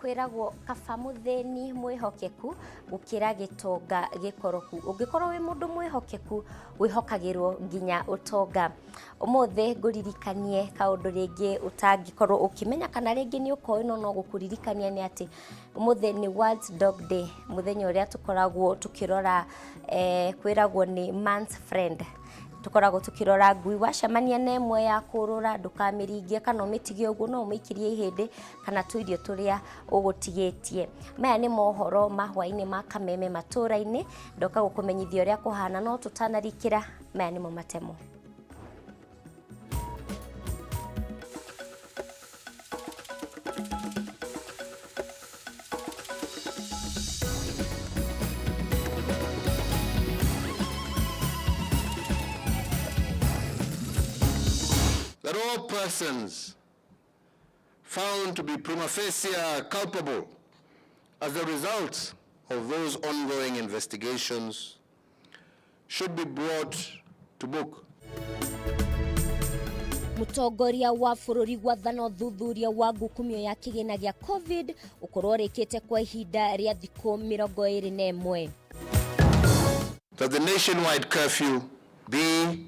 Kwĩragwo kaba mũthĩni mwĩhokeku gũkĩra gĩtonga gĩkoroku. Ũngĩkorwo wĩ mũndũ mwĩhokeku wĩhokagĩrwo nginya ũtonga. Ũmũthĩ ngũririkanie kaũndũ rĩngĩ ũtangĩkorwo ũkĩmenya kana rĩngĩ nĩ ũkoĩ no no gũkũririkania nĩ atĩ ũmũthĩ nĩ World Dog Day, mũthenya ũrĩa tũkoragwo tũkĩrora kwĩragwo nĩ man's friend. Tũkoragwo tũkĩrora ngui, wacemania na ĩmwe ya kũrũra ndũkamĩringie kana ũmĩtige ũguo, no ũmĩikĩrie ihĩndĩ kana tũirio tũrĩa ũgũtigĩtie. Maya nĩ mohoro ma hwainĩ ma Kameme matũra-inĩ, ndoka gũkũmenyithia ũrĩa kũhana no tũtanarikĩra, maya nĩmo matemo. That all persons found to be prima facie culpable as a result of those ongoing investigations should be brought to book. Mũtongoria wa bũrũri gwathana ũthuthuria wa ngukumio ya kĩgĩna gĩa COVID ũkorwo ũrĩkĩte kwa ihinda rĩa thikũ 21. That the nationwide curfew be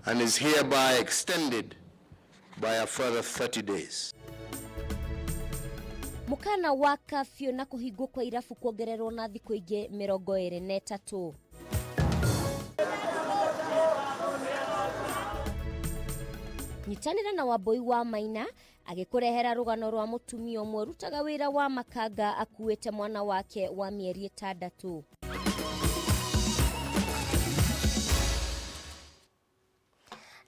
and is hereby extended by a further 30 days. Mũkana wa curfew na kũhingwo kwa irabu kuongererwo na thikũ ingĩ 23. Nyitanĩra na Wambũi wa Maina agĩkũrehera rũgano rwa mũtumia ũmwe ũrutaga wĩra wa makanga akuĩte mwana wake wa mĩeri 6.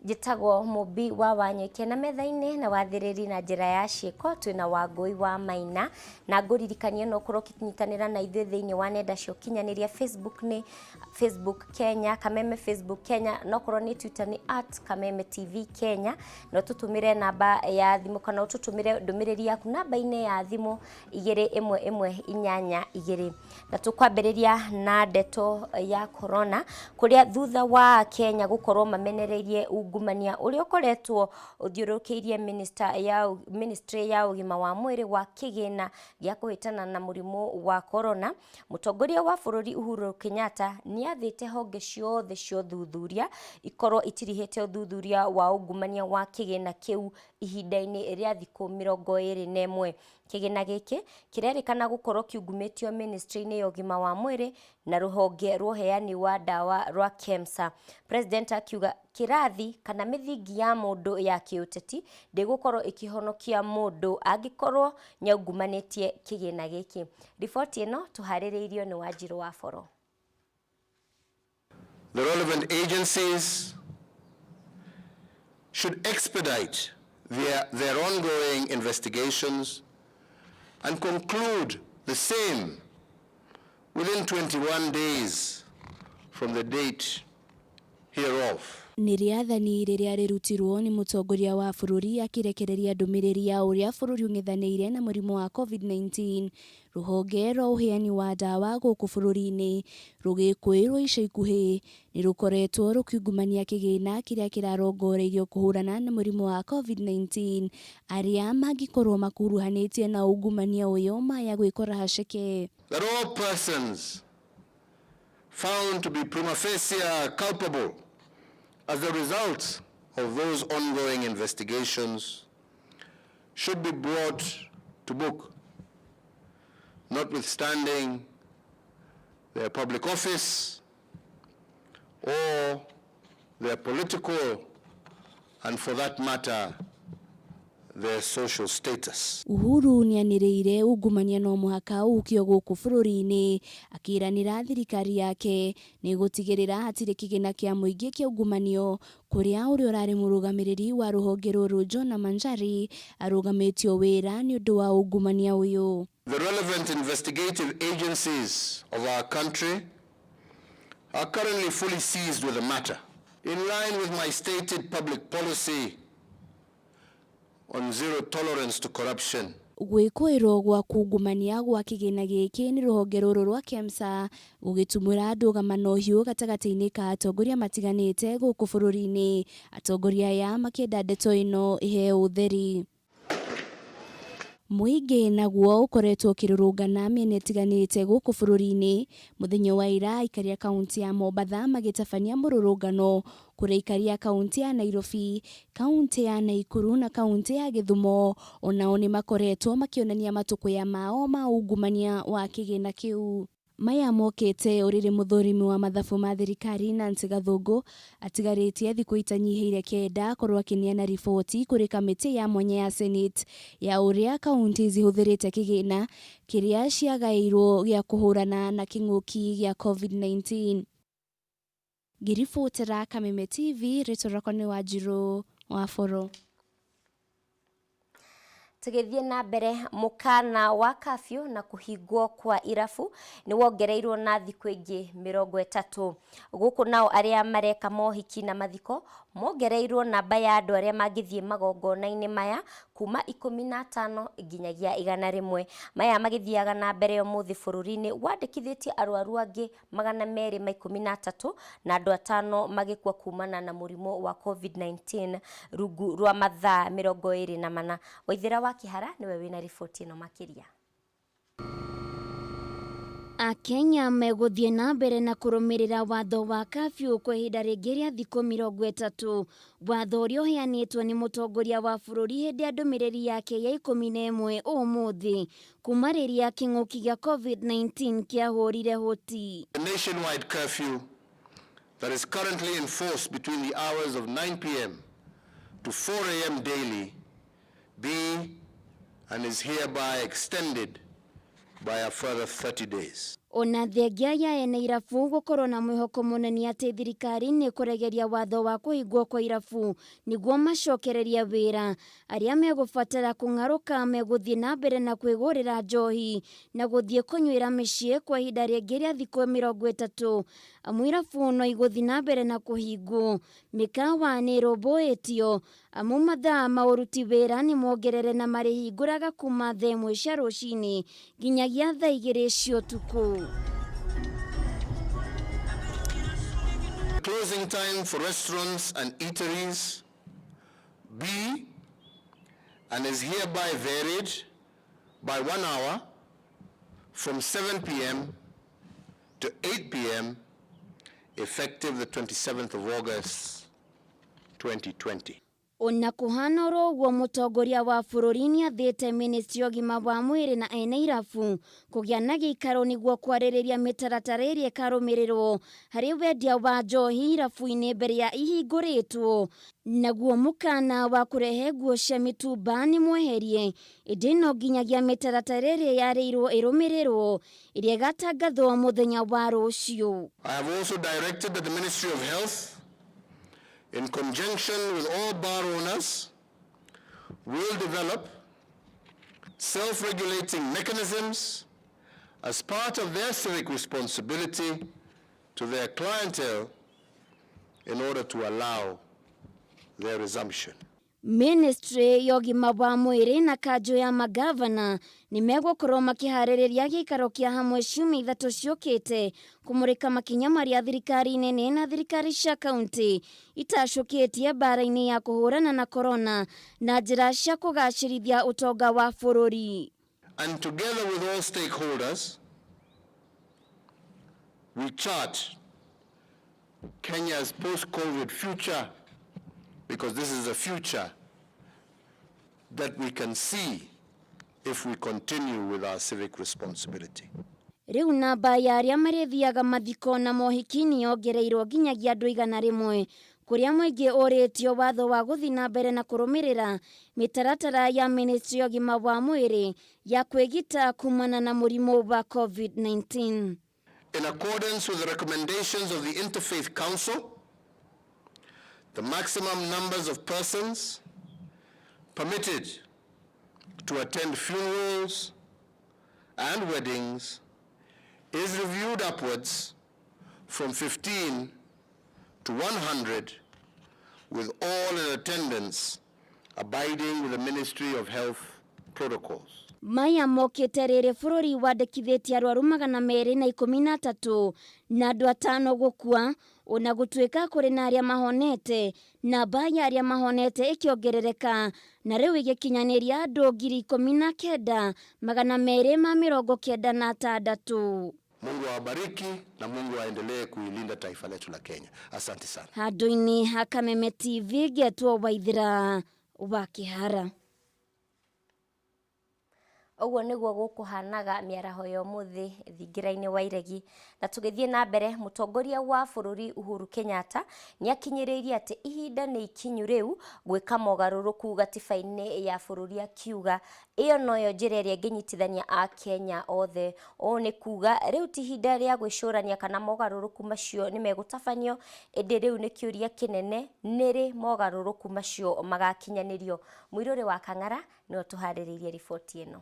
Njĩtagwo Mũmbi wa Wanyũike na metha-inĩ na wathĩrĩri na njĩra ya ciĩko twĩna Wangũi wa Maina, na ngũririkanie no ũkorwo ũkĩnyitanĩra na ithuĩ thĩinĩ wa nenda cia ũkinyanĩria. Facebook nĩ Facebook Kenya, Kameme Facebook Kenya, no korwo nĩ Twitter nĩ at Kameme TV Kenya, na ũtũtũmĩre namba ya thimũ kana ũtũtũmĩre ndũmĩrĩri yaku namba-inĩ ya thimũ 21182. Na tũkwambĩrĩria na ndeto ya corona, kũrĩa thutha wa Kenya gũkorwo mamenereirie ungumania ũrĩa ũkoretwo ũthiũrũrũkĩirie ministry ya ũgima wa mwĩrĩ wa kĩgĩna gĩa kũhĩtana na mũrimũ wa corona, mũtongoria wa bũrũri Uhuru Kenyatta nĩathĩte honge ciothe cia ũthuthuria ikorwo itirihĩte ũthuthuria wa ungumania wa kĩgĩna kĩu ihinda-inĩ rĩa thikũ 21. Kĩgĩna gĩkĩ kĩrerĩkana gũkorwo kĩungumĩtio ministry-inĩ ya ũgima wa mwĩrĩ na rũhonge rwa ũheani wa ndawa rwa KEMSA. President akiuga kĩrathi kana mĩthingi ya mũndũ ya kĩũteti ndĩgũkorwo ĩkĩhonokia mũndũ angĩkorwo nĩaungumanĩtie kĩgĩna gĩkĩ. Riboti ĩno tũharĩrĩirio nĩ Wanjirũ wa Boro. The relevant agencies should expedite their ongoing investigations and conclude the same within 21 days from the date hereof. Nĩ rĩathani rĩrĩa rĩrutirwo nĩ mũtongoria wa bũrũri akĩrekereria ndũmĩrĩri ya ũrĩa bũrũri ũng'ethanĩire na mũrimũ wa COVID-19. Rũhonge rwa ũheani wa ndawa gũkũ bũrũri-inĩ rũgĩkwĩrwo ica ikuhĩ nĩ rũkoretwo rũkiungumania kĩgĩna kĩrĩa kĩrarongoreirio kũhũrana na mũrimũ wa COVID-19. Arĩa mangĩkorwo makuruhanĩtie na ungumania ũyũ maya gwĩkora haceke. That all persons found to be prima facie culpable as a result of those ongoing investigations should be brought to book, notwithstanding their public office or their political and, for that matter, their social status. Uhuru nĩanĩrĩire ungumania no mũhaka ũhukio gũkũ bũrũri-inĩ, akĩranĩra thirikari yake nĩ gũtigĩrĩra hatirĩ kĩgĩna kĩa mũingĩ kĩa ungumanio, kũrĩa ũrĩa ũrarĩ mũrũgamĩrĩri wa rũhonge rũrũ Jonah Manjari arũgamĩtio wĩra nĩ ũndũ wa ungumania ũyũ. The relevant investigative agencies of our country are currently fully seized with the matter. In line with my stated public policy on zero tolerance to corruption. Gwĩkũĩrwo gwa kungumania gwa kĩgĩna gĩkĩ nĩ rũhonge rũrũ rwa KEMSA gũgĩtumũra ndũgamano hiũ gatagatĩ-inĩ ka atongoria matiganĩte gũkũ bũrũri-inĩ, atongoria aya makĩenda ndeto ĩno ĩheo ũtheri. Mũingĩ naguo ũkoretwo ũkĩrũrũngana mĩena ĩtiganĩte gũkũ bũrũri-inĩ. Mũthenya wa ira aikari a kaunti ya Mombatha magĩtabania mũrũrũngano kũrĩa aikari a kaunti ya Nairobi, kaunti ya Naikuru na kaunti ya Gĩthumo onao nĩ makoretwo makĩonania matũkũya mao ma ungumania wa kĩgĩna kĩu. Maya mokĩte o rĩrĩ mũthũrimi wa mathabu ma thirikari Nancy Gathungu atigarĩtie thikũ itanyihĩire 9 akorwo akĩneana riboti kũrĩ kamĩtĩ ya mwanya ya Senate ya ũrĩa kaunti cihũthĩrĩte kĩgĩna kĩrĩa ciagaĩirwo gĩa kũhũrana na kĩng'ũki gĩa COVID-19. Ngĩribotera Kameme TV, rĩtwa rĩakwa nĩ Wanjirũ wa Boro. Tũgĩthiĩ na mbere, mũkana wa kafyu na kũhingwo kwa irabu nĩ wongereirwo na thikũ ingĩ 30. Gũkũ nao arĩa mareka mohiki na mathiko mongereirwo namba ya andũ arĩa mangĩthiĩ magongona-inĩ maya kuma 15 nginyagia 100. Maya magĩthiaga na mbere ũmũthĩ bũrũri-inĩ wandĩkithĩtie arwaru angĩ 213 na andũ 5 magĩkua kumana na mũrimũ wa COVID-19 rungu rwa mathaa 24. Waithĩra wa Kĩhara nĩwe wĩna riboti ĩno makĩria. Akenya megũthiĩ na mbere na kũrũmĩrĩra watho wa kafyu kwa ihinda rĩngĩ rĩa thikũ 30, watho ũrĩa ũheanĩtwo nĩ mũtongoria wa bũrũri hĩndĩ ya ndũmĩrĩri yake ya 11 ũmũthĩ kuma rĩrĩa kĩng'ũki gĩa COVID-19 kĩahũrire hoti. The nationwide curfew that is currently in force between the hours of 9 p.m. to 4 a.m. daily be and is hereby extended by a further 30 days. Ona thengia ya ene irabu gũkorwo na mwĩhoko mũnene atĩ thirikari nĩ kũregeria watho wa kũhingwo kwa irabu nĩguo macokererie wĩra, arĩa megũbatara kũng'arũka megũthiĩ na mbere na kwĩgũrĩra njohi na gũthiĩ kũnyuĩra mĩciĩ kwa ihinda rĩngĩ rĩa thikũ 30, amu irabu no igũthiĩ na mbere na kũhingwo. Mĩkawa nĩ ĩrũmbũĩtio amu mathaa ma ũruti wĩra nĩ mongerere na marĩhingũraga kuma thaa 1 cia rũcinĩ nginyagia thaa 2 cia ũtukũ. Closing time for restaurants and eateries be and is hereby varied by 1 hour from 7 p.m. to 8 p.m. effective the 27th of August 2020. Ona kũhana oro ũguo, mũtongoria wa bũrũri nĩathĩte ministry ya ũgima wa mwĩrĩ na ene irabu kũgĩa na gĩikaro nĩguo kwarĩrĩria mĩtaratara ĩrĩa ĩkarũmĩrĩrwo harĩ wendia wa njohi irabu-inĩ mbere ya ihingũrĩtwo. Naguo mũkana wa kũrehe nguo cia mĩtumba nĩ mweherie, ĩndĩ no nginyagia mĩtaratara ĩrĩa yarĩirwo ĩrũmĩrĩrwo, ĩrĩa ĩgatangathwo mũthenya wa rũciũ. I have also directed that the Ministry of Health, in conjunction with all bar owners, will develop self-regulating mechanisms as part of their civic responsibility to their clientele in order to allow their resumption. Ministry ya ũgima wa mwĩrĩ na kanjũ ya magavana nĩ megũkorwo makĩharĩrĩria gĩikaro kĩa hamwe ciumia 3 ciũkĩte kũmũrĩka makinya marĩa thirikari nene na thirikari cia kaunti itacũkĩtie mbara-inĩ ya kũhũrana na korona na njĩra cia kũgacĩrithia ũtonga wa bũrũri. And together with all stakeholders, we chart Kenya's post-COVID future, because this is a future that we can see if we continue with our civic responsibility. Rĩu namba ya arĩa marĩthiaga mathiko na mohiki nĩ yongereirwo nginyagia andũ 100, kũrĩa mũingĩ ũrĩtio watho wa gũthiĩ na mbere na kũrũmĩrĩra mĩtaratara ya ministry ya ũgima wa mwĩrĩ ya kwĩgita kumana na mũrimũ wa COVID-19. In accordance with the recommendations of the Interfaith Council, the maximum numbers of persons permitted to attend funerals and weddings is reviewed upwards from 15 to 100, with all in attendance abiding with the Ministry of Health protocols. Maya mokĩte rĩrĩ bũrũri wandĩkithĩtie arwaru 213 na andũ 5 gũkua. Ona gũtuĩka kũrĩ na arĩa mahonete, namba ya arĩa mahonete ĩkĩongerereka na rĩu ĩgĩkinyanĩria andũ 19,296. Mungu awabariki na Mungu aendelee kuilinda taifa letu la Kenya. Asante sana. Handũ-inĩ ha Kameme TV ngetwo Waithira wa Kĩhara. Ũguo nĩguo gũkũhanaga mĩaraho ya ũmũthĩ thingira-inĩ wa iregi. Na tũgĩthiĩ na mbere, mũtongoria wa bũrũri Uhuru Kenyatta nĩakinyĩrĩirie atĩ ihinda nĩ ikinyu rĩu gwĩka mogarũrũku gatiba-inĩ ya bũrũri, akiuga ĩyo noyo njĩra ĩrĩa ĩngĩnyitithania Akenya othe. Ũũ nĩ kuga rĩu ti ihinda rĩa gwĩcũrania kana mogarũrũku macio nĩ megũtabanio, ĩndĩ rĩu nĩ kĩũria kĩnene nĩrĩ mogarũrũku macio magakinyanĩrio. Mũirũrĩ wa Kang'ara nĩwe ũtũharĩrĩirie riboti ĩno.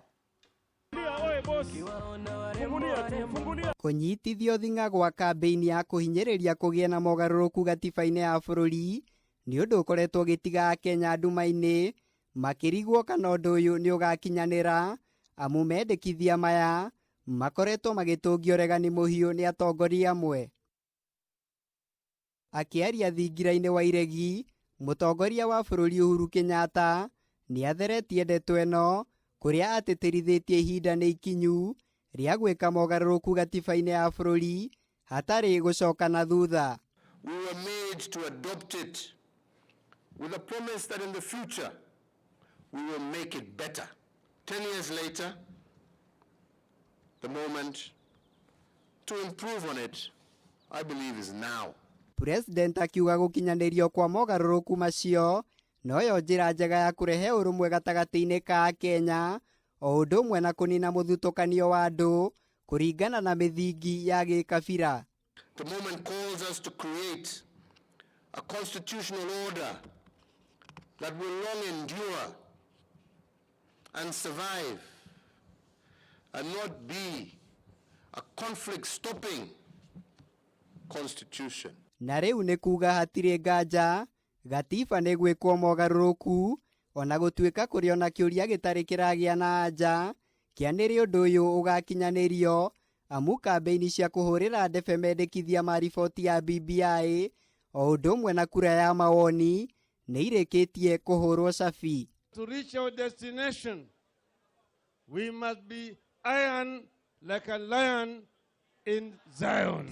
Kũnyitithio thing'a gwa kambĩini ya kũhinyĩrĩria kũgĩe na mogarũrũku gatiba-inĩ ya bũrũri nĩ ũndũ ũkoretwo ũgĩtiga Akenya nduma-inĩ makĩrigwo kana ũndũ ũyũ nĩ ũgakinyanĩra, amu mendekithia maya makoretwo magĩtũngio ũregani mũhiũ nĩ atongoria amwe. Akĩaria thingira-inĩ wa iregi, mũtongoria wa bũrũri Uhuru Kenyatta nĩ atheretie ndeto ĩno kũrĩa atĩtĩrithĩtie ihinda nĩ ikinyu rĩa gwĩka mogarũrũku gatiba-inĩ ya bũrũri hatarĩ gũcoka na thutha. We were made to adopt it with a promise that in the future we will make it better. 10 years later, the moment to improve on it, I believe, is now. President akiuga gũkinyanĩrio kwa mogarũrũku macio noyo njĩra njega ya kũrehe ũrũmwe gatagatĩ-inĩ ka Akenya o ũndũ ũmwe na kũnina mũthutũkanio wa andũ kũringana na mĩthingi ya gĩkabira. The moment calls us to create a constitutional order that will long endure and survive and not be a conflict-stopping constitution. Na rĩu nĩ kuga hatirĩ nganja gatiba nĩ gwĩkwo mogarũrũku ona gũtuĩka kũrĩ ona kĩũria gĩtarĩ kĩragĩa na anja kĩa nĩrĩ ũndũ ũyũ ũgakinyanĩrio, amu kambĩini cia kũhũrĩra ndebe mendekithia ma riboti ya BBI o ũndũ ũmwe na kura ya mawoni nĩ irĩkĩtie kũhũrwo cabi. To reach our destination, we must be iron like a lion in Zion.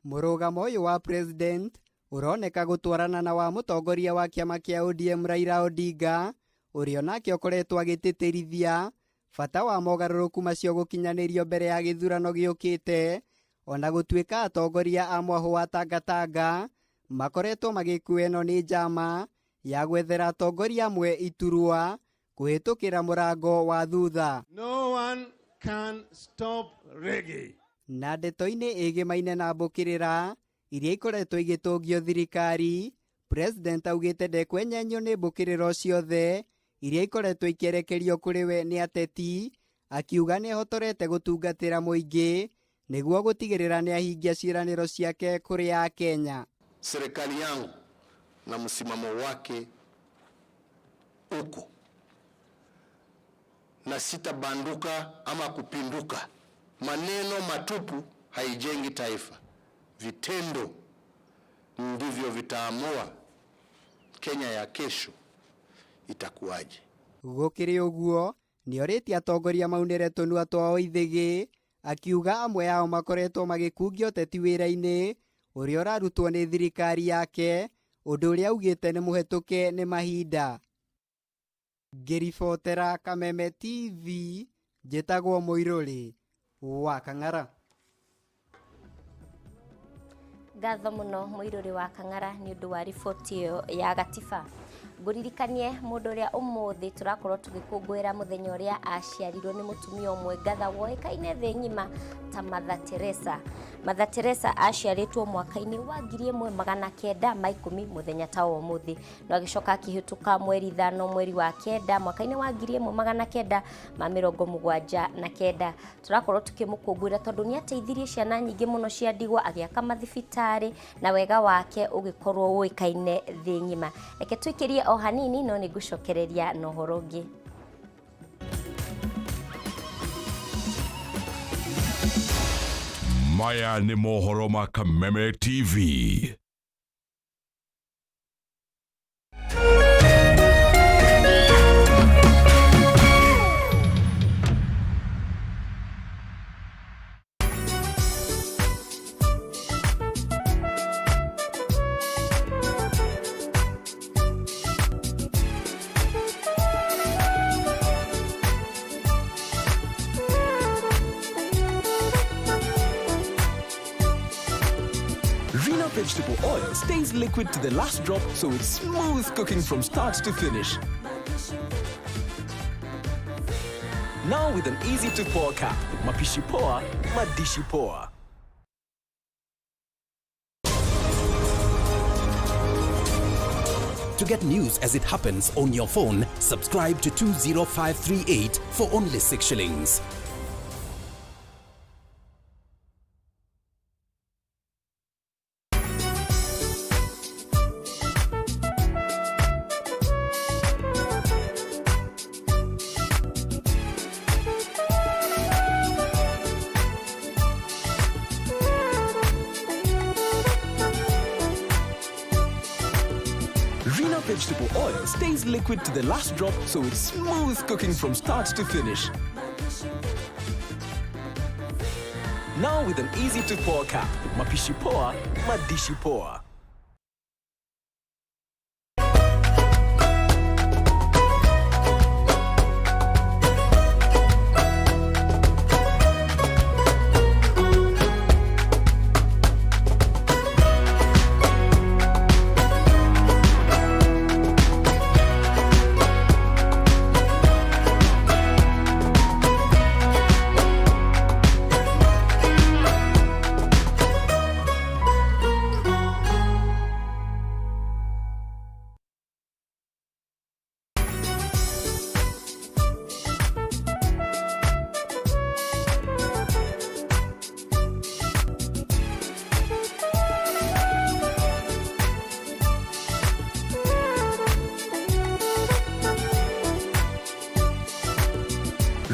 Mũrũgamo ũyũ wa president ũroneka gũtwarana na wa mũtongoria wa kĩama kĩa ODM Raila Odinga ũrĩa onake ũkoretwo agĩtĩtĩrithia bata wa mogarũrũku macio gũkinyanĩrio mbere ya gĩthurano gĩũkĩte, ona gũtuĩka atongoria a mwahũ wa Tangatanga makoretwo magĩkua ĩno nĩ njama ya gwethera atongoria amwe iturwa kũhĩtũkĩra mũrango wa thutha. No one can stop reggae. Na ndeto-inĩ ĩgĩmaine na mbũkĩrĩra iria ikoretwo igĩtũngio thirikari, president augĩte ndekwenyenyio nĩ mbũkĩrĩro ciothe iria ikoretwo ikĩerekerio kũrĩ we nĩ ateti, akiuga nĩehotorete gũtungatĩra mũingĩ nĩguo gũtigĩrĩra nĩahingia ciĩranĩro ciake kũrĩ Akenya. Serikali yangu na msimamo wake uko na sitabanduka ama kupinduka. Maneno matupu haijengi taifa. Vitendo ndivyo vitaamua Kenya ya kesho itakuwaje. Gũkĩrĩ ũguo nĩorĩtie atongoria maunĩre tũnua twao ithĩgĩ, akiuga amwe ao makoretwo magĩkungio ũteti wĩra-inĩ ũrĩa ũrarutwo nĩ thirikari yake, ũndũ ũrĩa augĩte nĩ mũhetũke nĩ mahinda. Ngĩribotera Kameme TV, njĩtagwo Mũirũrĩ wa Kang'ara. Ngatho mũno Mũirũrĩ wa Kang'ara nĩ ũndũ wa riboti ĩyo ya gatiba. Ngũririkanie mũndũ ũrĩa ũmũthĩ tũrakorwo tũgĩkũngũĩra mũthenya ũrĩa aciarirwo nĩ mũtumia ũmwe ngatha woĩkaine thĩ ng'ima ta Mother Teresa. Mother Teresa aciarĩtwo mwaka-inĩ wa 1910 mũthenya ta wa ũmũthĩ, no agĩcoka akĩhĩtũka mweri 5 mweri wa 9 mwaka-inĩ wa 1979. Tũrakorwo tũkĩmũkũngũĩra tondũ nĩ ateithirie ciana nyingĩ mũno cia ndigwa, agĩaka mathibitarĩ na wega wake ũgĩkorwo ũĩkaine thĩ ng'ima. Reke tũikĩrie o hanini no nĩ ngũcokereria na ũhoro ũngĩ. Maya nĩ mohoro ma Kameme TV. Rina vegetable oil stays liquid to the last drop, so it's smooth cooking from start to finish. Now with an easy to pour cap. Mapishi poa, madishi poa. To get news as it happens on your phone, subscribe to 20538 for only 6 shillings. Rina vegetable oil stays liquid to the last drop, so it's smooth cooking from start to finish. Now with an easy to pour cap. Mapishi poa, madishi poa.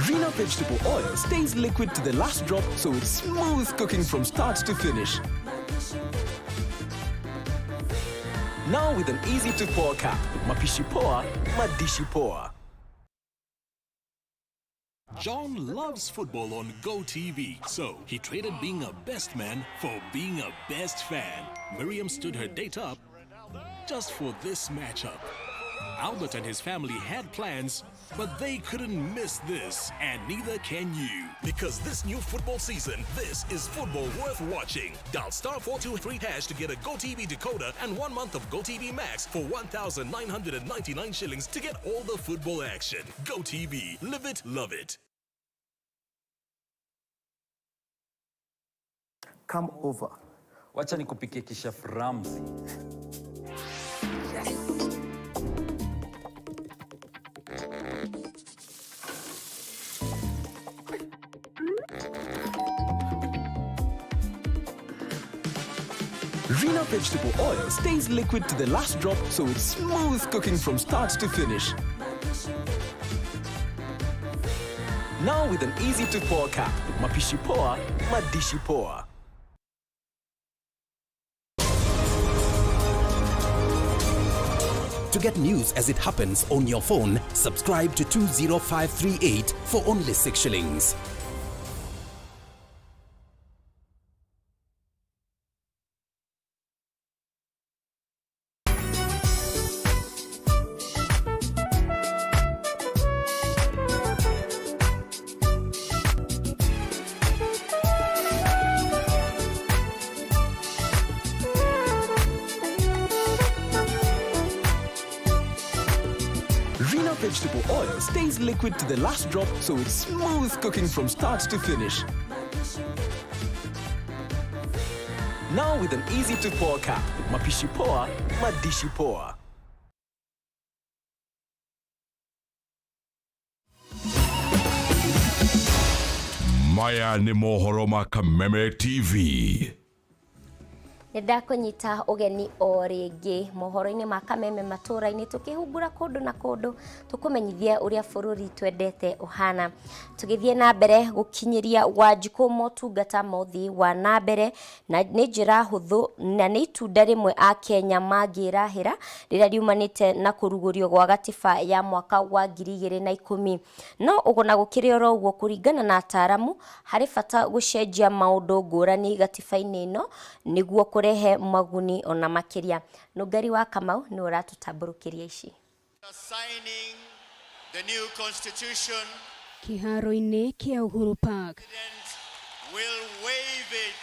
Rina vegetable oil stays liquid to the last drop, so it's smooth cooking from start to finish. Now with an easy to pour cap. Mapishi poa, madishi poa. John loves football on GoTV, so he traded being a best man for being a best fan. Miriam stood her date up just for this matchup. Albert and his family had plans, but they couldn't miss this, and neither can you. Because this new football season, this is football worth watching. Dial *423# to get a GoTV decoder and 1 month of GoTV Max for 1,999 shillings to get all the football action. GoTV, live it, love it. Come over. Wacha nikupikie kichef Ramsay. Yes. Rina vegetable oil stays liquid to the last drop, so it's smooth cooking from start to finish. Now with an easy to pour cap. Mapishi poa, madishi poa. To get news as it happens on your phone, subscribe to 20538 for only 6 shillings. Rina vegetable oil stays liquid to the last drop, so it's smooth cooking from start to finish. Now with an easy to pour cap. Mapishi poa, madishi poa. Maya nĩ mohoro ma Kameme TV. Nĩ ndakũnyita ũgeni o rĩngĩ mohoro-inĩ ma Kameme matũũra-inĩ, tũkĩhungura kũndũ na kũndũ, tũkũmenyithie ũrĩa bũrũri twendete ũhana. Tũgĩthiĩ na mbere gũkinyĩria Wanjikũ motungata ma ũthii wa na mbere na nĩ njĩra hũthũ, na nĩ itunda rĩmwe a Kenya mangĩrahĩra rĩrĩa riumanĩte na kũrugũrio gwa gatiba ya mwaka wa 2010. No ona gũkĩrĩ oro ũguo, kũringana na ataramu, harĩ bata gũcenjia maũndũ ngũrani gatiba-inĩ ĩno nĩguo kũrehe maguni ona makĩria. Nũngari wa Kamau nĩwe ũratũtambũrũkĩria ici. Signing the new constitution Kĩharo-inĩ kĩa Uhuru Park will wave it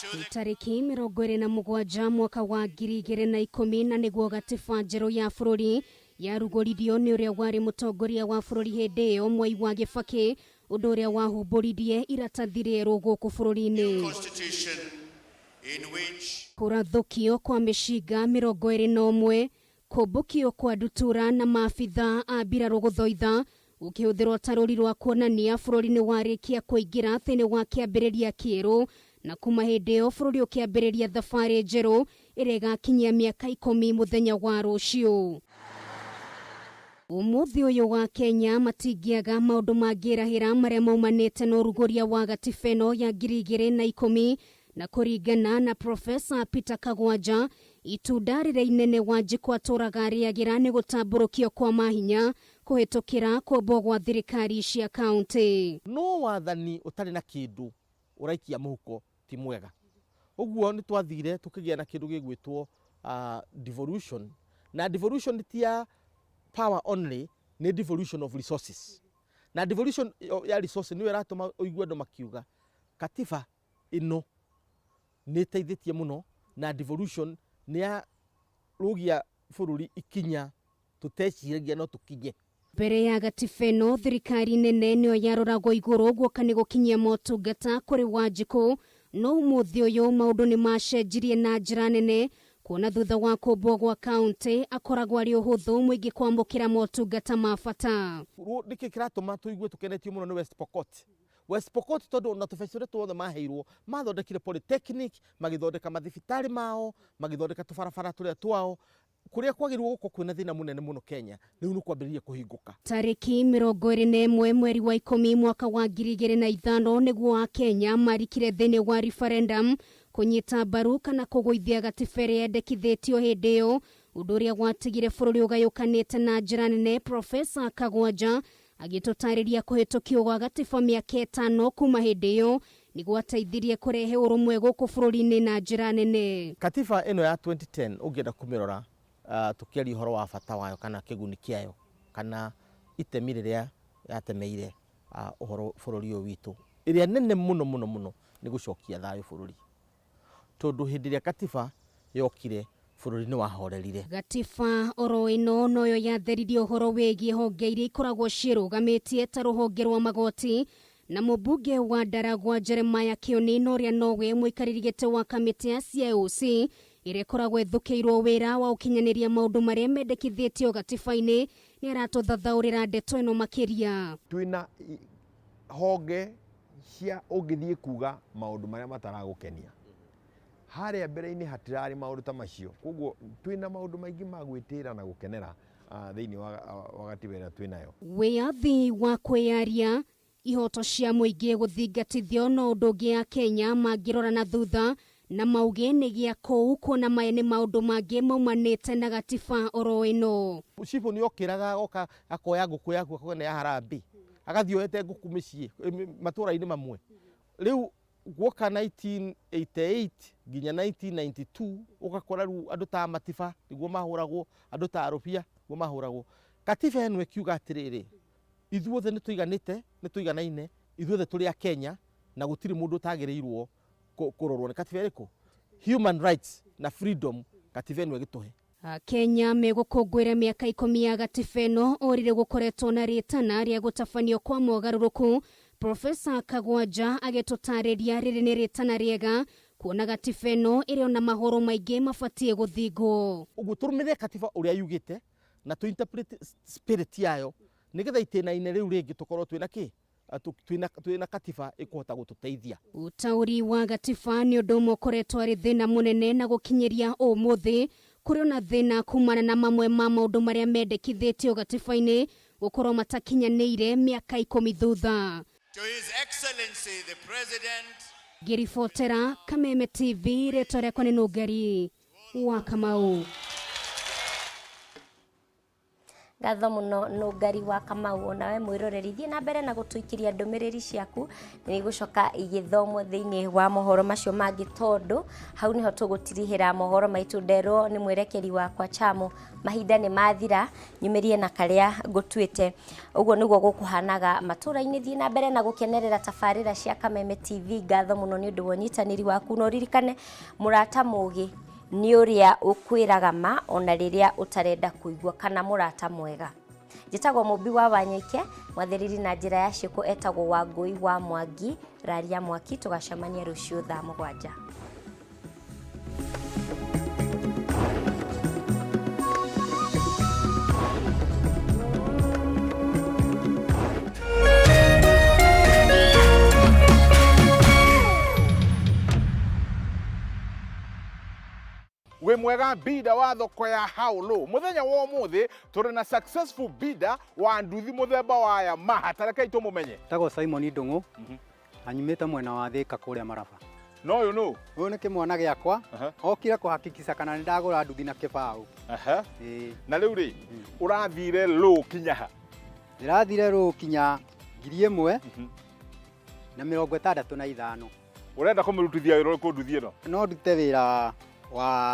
to the tarĩki 27 mwaka wa 2010, na nĩguo gatiba njerũ ya bũrũri yarugũririo nĩ ũrĩa warĩ mũtongoria wa bũrũri hĩndĩ ĩyo, Mwai wa Kĩbakĩ, ũndũ ũrĩa wahumbũririe iratathi rĩerũ gũkũ bũrũri-inĩ. Constitution in which Kũrathũkio kwa mĩcinga 21, kũmbũkio kwa ndutura na maabitha a mbirarũ gũthoitha ũkĩhũthĩrwo ta rũri rwa kuonania bũrũri nĩ warĩkia kũingĩra thĩinĩ wa kĩambĩrĩria kĩerũ, na kuma hĩndĩ ĩyo bũrũri ũkĩambĩrĩria thabarĩ njerũ ĩrĩa ĩgakinyia mĩaka 10 mũthenya wa rũciũ. Ũmũthĩ ũyũ wa Kenya matingĩaga maũndũ mangĩrahĩra marĩa maumanĩte na ũrugũria wa gatiba ĩno ya 2010, na kũringana na Profesa Peter Kagwanja, itunda rĩrĩa inene Wanjikũ atũraga arĩagĩra nĩ gũtambũrũkio kwa mahinya kũhĩtũkĩra kũmbwo gwa thirikari cia kaunti. No wathani ũtarĩ na kĩndũ ũraikia mũhuko ti mwega. Ũguo nĩ twathire tũkĩgĩa na kĩndũ gĩgwĩtwo devolution, na devolution ti ya power only, nĩ devolution of resources, na devolution ya resources nĩyo ĩratũma ũigue andũ makiuga katiba ĩno nĩ ĩteithĩtie mũno, na devolution nĩ ya rũgia bũrũri ikinya tũteciragia no tũkinye. Mbere ya gatiba ĩno, thirikari nene nĩyo yaroragwo igũrũ guoka nĩ gũkinyia motungata kũrĩ Wanjikũ, no ũmũthĩ ũyũ maũndũ nĩ macenjirie na njĩra nene, kuona thutha wa kũmbwo gwa kaunti akoragwo arĩ ũhũthũ mũingĩ kwamũkĩra motungata ma bata. Nĩkĩ kĩratũma tũigue tũkenetio mũno nĩ West Pokot? West Pokot, tondũ ona tũbeca tũrĩa tuothe maheirwo, mathondekire polytechnic, magĩthondeka mathibitarĩ mao, magĩthondeka tũbarabara tũrĩa twao kũrĩa kwagĩrĩirwo gũkorwo kwĩna thĩna mũnene mũno Kenya, rĩu nĩ kwambĩrĩria kũhingũka. Tarĩki 21 mweri wa 10 mwaka wa 2005 nĩguo Akenya marikire thĩinĩ wa referendum kũnyita mbaru kana kũgũithia gatiba ĩrĩa yendekithĩtio hĩndĩ ĩyo, ũndũ ũrĩa watigire bũrũri ũgayũkanĩte na njĩra nene. Profesa Kagwanja agĩtũtarĩria kũhĩtũkio gwa gatiba mĩaka 5 kuma hĩndĩ ĩyo nĩ gwateithirie kũrehe ũrũmwe gũkũ bũrũri-inĩ na njĩra nene. Katiba ĩno ya 2010, ũngĩenda kũmĩrora, tũkĩaria ũhoro wa bata wayo kana kĩguni kĩayo kana itemi rĩrĩa yatemeire ũhoro bũrũri ũyũ witũ, ĩrĩa nene mũno mũno mũno nĩ gũcokia thayũ bũrũri, tondũ hĩndĩ ĩrĩa katiba yokire, bũrũri nĩ wahorerire. Gatiba oro ĩno noyo yatheririe ũhoro wĩgiĩ honge iria ikoragwo ciĩrũgamĩtie ta rũhonge rwa magoti, na mũmbunge wa Ndaragwa Jeremiah Kĩoni, na ũrĩa nowe mũikarĩri gĩtĩ wa kamĩtĩ ya CIOC ĩrĩa ĩkoragwo ĩthũkĩirwo wĩra wa ũkinyanĩria maũndũ marĩa mendekithĩtio gatiba-inĩ, nĩ aratũthathaũrĩra ndeto ĩno makĩria. Twĩna honge cia ũngĩthiĩ kuga maũndũ marĩa mataragũkenia. Harĩa mbere-inĩ hatirarĩ maũndũ ta macio, koguo twĩna maũndũ maingĩ ma gwĩtĩra na gũkenera thĩinĩ wa gatiba ĩrĩa twĩnayo. Wĩyathi wa kwĩyaria, ihoto cia mũingĩ gũthingatithio no ũndũ ũngĩ a Kenya mangĩrora na thutha na mauge nĩ gĩa kũu, kuona maya nĩ maũndũ mangĩ maumanĩte na gatiba oro ĩno. Cibũ nĩ okĩraga agoka akoya ngũkũ yaku, akauga nĩ ya harambee, agathiĩ oete ngũkũ mĩciĩ matũra-inĩ mamwe. Rĩu guoka 1988 nginya 1992, ũgakora rĩu andũ ta Matiba nĩguo mahũragwo, andũ ta Rũbia nĩguo mahũragwo. Katiba ĩno ĩkiuga atĩrĩrĩ, ithuothe nĩ tũiganĩte, nĩ tũiganaine, ithuothe tũrĩ a Kenya na gũtirĩ mũndũ ũtagĩrĩirwo kũrorwo nĩ katiba ĩrĩkũ. Human rights na freedom, katiba ĩno ĩgĩtũhe. Kenya megũkũngũĩra mĩaka 10 ya gatiba ĩno, o rĩrĩ gũkoretwo na rĩtana rĩa gũtabanio kwa mogarũrũku. Profesa Kagwanja agĩtũtarĩria rĩrĩ nĩ rĩtana rĩega, kuona gatiba ĩno ĩrĩ ona mahoro maingĩ mabatiĩ gũthingwo. Ũguo tũrũmĩrĩre katiba ũrĩa yugĩte na tũ interpret spirit yayo, nĩgetha itĩna-inĩ rĩu rĩngĩ tũkorwo twĩna kĩ? Twĩna katiba ĩkũhota gũtũteithia. Ũtaũri wa gatiba nĩ ũndũ ũmwe ũkoretwo arĩ thĩna mũnene na gũkinyĩria ũmũthĩ kũrĩ ona thĩna kumana na mamwe ma maũndũ marĩa mendekithĩtio gatiba-inĩ gũkorwo matakinyanĩire mĩaka 10 thutha. To His Excellency the President. Ngĩribotera Kameme TV, rĩtwa rĩakwa nĩ Nũngari wa Kamau. Ngatho muno Nũngari wa Kamau, onawe mwĩroreri thiĩ na mbere na gũtũikĩria ndũmĩrĩri ciaku nĩ igũcoka igĩthomwo thĩinĩ wa mohoro macio mangĩ tondũ hau nĩho tũgũtirihĩra mohoro maitũ. Nderwo nĩ mwerekeri wakwa Chamo mahinda nĩ mathira, nyumĩrie na karĩa ngũtuĩte. Ũguo nĩguo gũkũhanaga matũra-inĩ. Thiĩ na mbere na gũkenerera tabarĩra cia Kameme TV. Ngatho mũno nĩ ũndũ wa ũnyitanĩri waku, na ũririkane mũrata mũgĩ nĩ ũrĩa ũkwĩraga ma ona rĩrĩa ũtarenda kũigua, kana mũrata mwega. Njĩtagwo Mũmbi wa Wanyoike, mwathĩrĩri na njĩra ya ciĩko etagwo Wangũi wa Mwangi. Raria mwaki, tũgacemania rũciũ thaa 7. Wĩ mwega bida wa thoko ya Haulu. Muthenya wa umuthi tũrĩ na successful bida wa nduthi mũthemba wa Yamaha. Ta rekei tũmũmenye. Tagwo Simon Ndung'u na nyumĩte mwena wa Thika kũrĩa Maraba. No ũyũ nũ? Ũyũ nĩ kĩmwana gĩakwa, okire kũhakikisha kana nĩ ndagũra nduthi na kĩbaũ. Na rĩu rĩ, ũrathire rũ kinya ha? Ndĩrathire rũ kinya 1065. Ũrenda kũmĩrutithia wĩra ũrĩkũ nduthi ĩno? No ndute wĩra wa